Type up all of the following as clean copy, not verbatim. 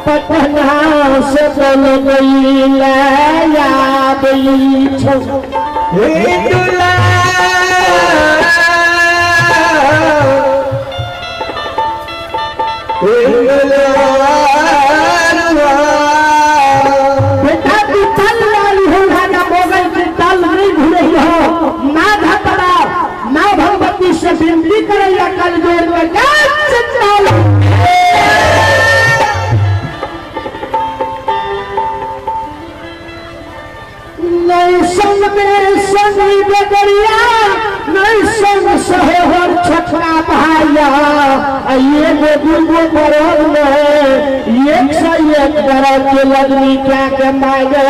पटना से चल गई ले आबई छौ बेटा तू तल वाली हो राजा मोगल के तल नहीं घुरही हो ना घबरा ना भगवती से विनती करैया कल जोड़ में चल नहीं संग में संग बेगरिया नहीं संग सहोहर छोटका भाइया ये गो बरद में एक से एक बरद के लगनी क्या के मांगे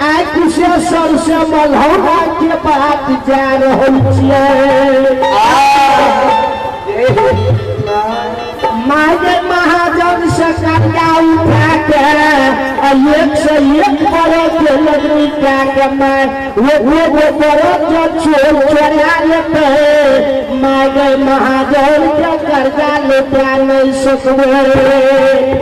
आज कुशेश्वर से मलहौना के बात जा रहल छियै। मांगे महाजन से कर्जा उठा के एक से एक बरद के लगनी क्या के मांग वो बरद जो चोर चोरा लेते मांगे महाजन के कर्जा लेता नहीं सकबे।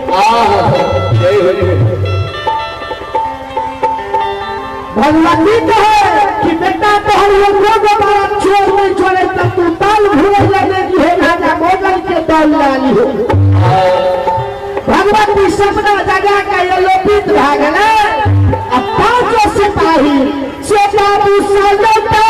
भगवती कहे कि बेटा तोहर दोबारा चोर नहीं छोड़े तब तू ताल घूरे लगे कि हे राजा मोगल के दल लाली हो। भगवती सपना जगा के ये लोपित भा गेलै आ पांचों सिपाही से बाबू सजता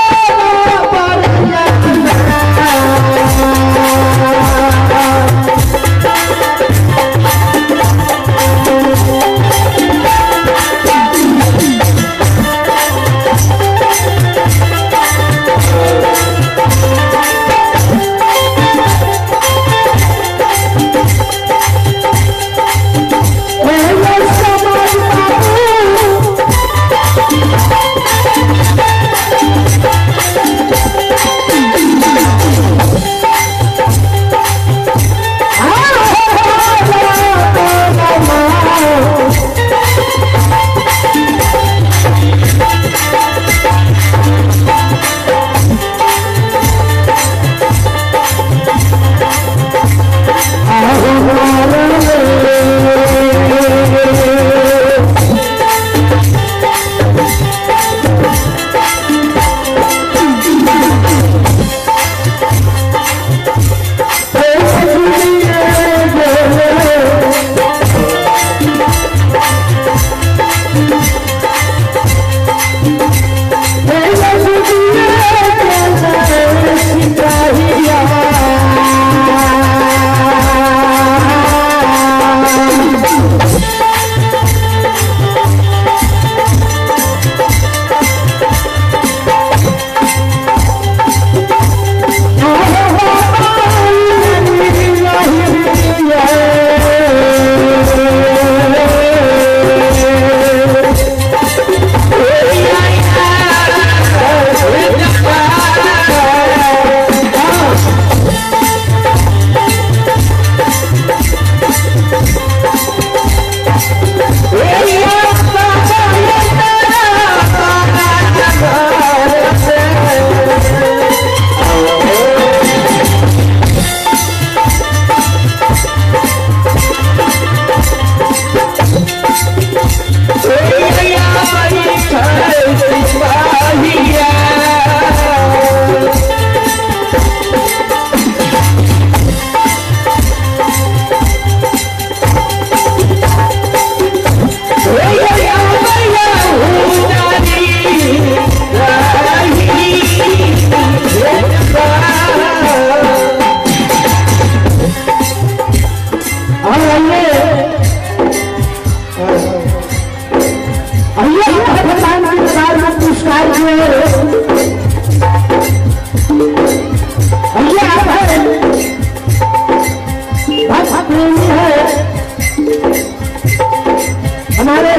हमारे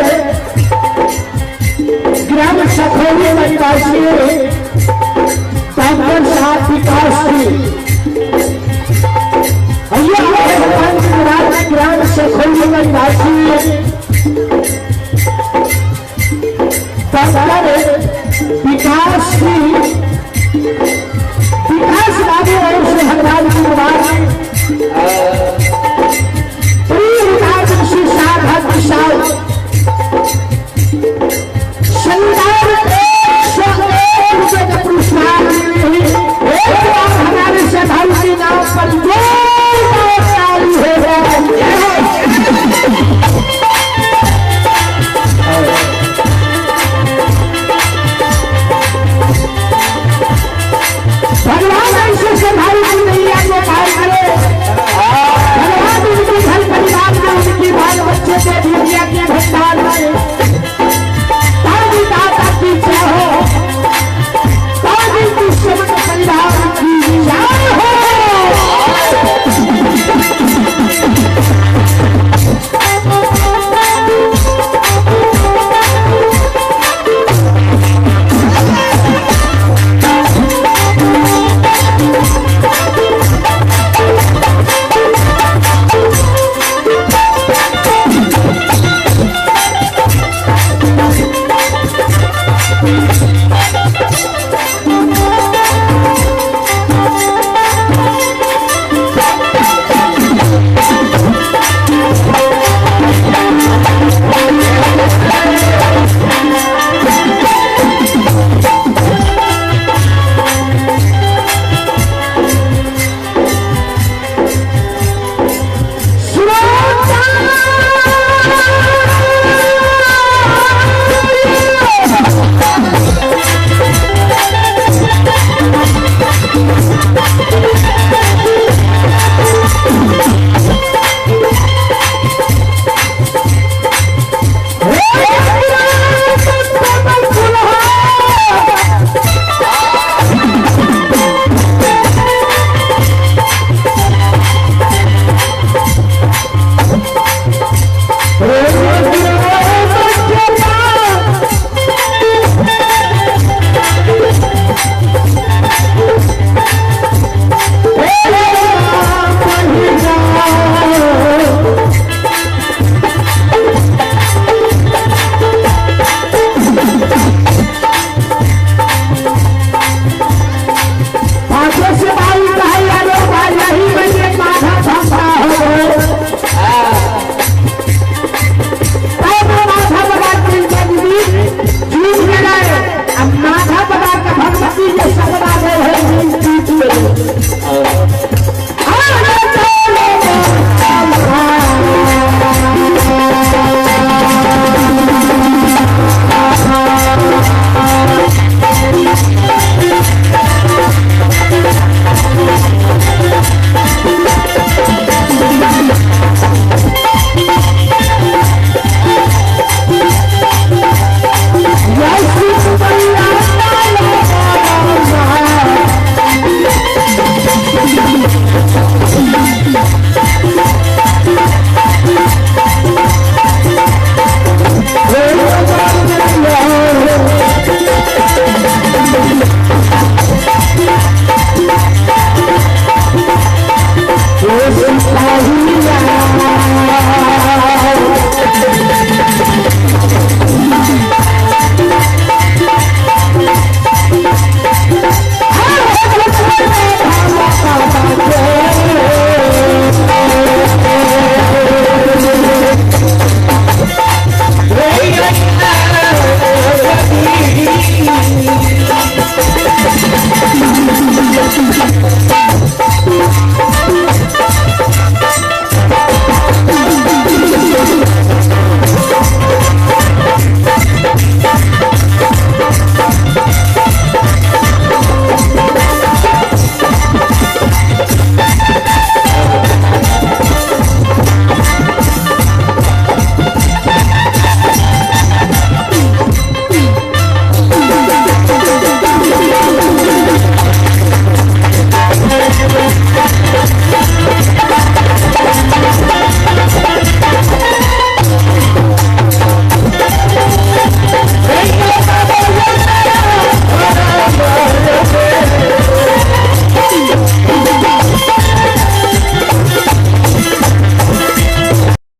ग्राम सखोली निवासी डॉक्टर साहब विकास जी ग्राम सखोली निवासी डॉक्टर विकास जी विकास बाबू और से भगवान की श्री साधन भगवान ऐसे संभाल की नैया को पार करे। भगवान उनके घर परिवार में उनकी बाल बच्चे को दुनिया के भंडार में दाता की जय हो, दुश्मन परिवार की जय हो।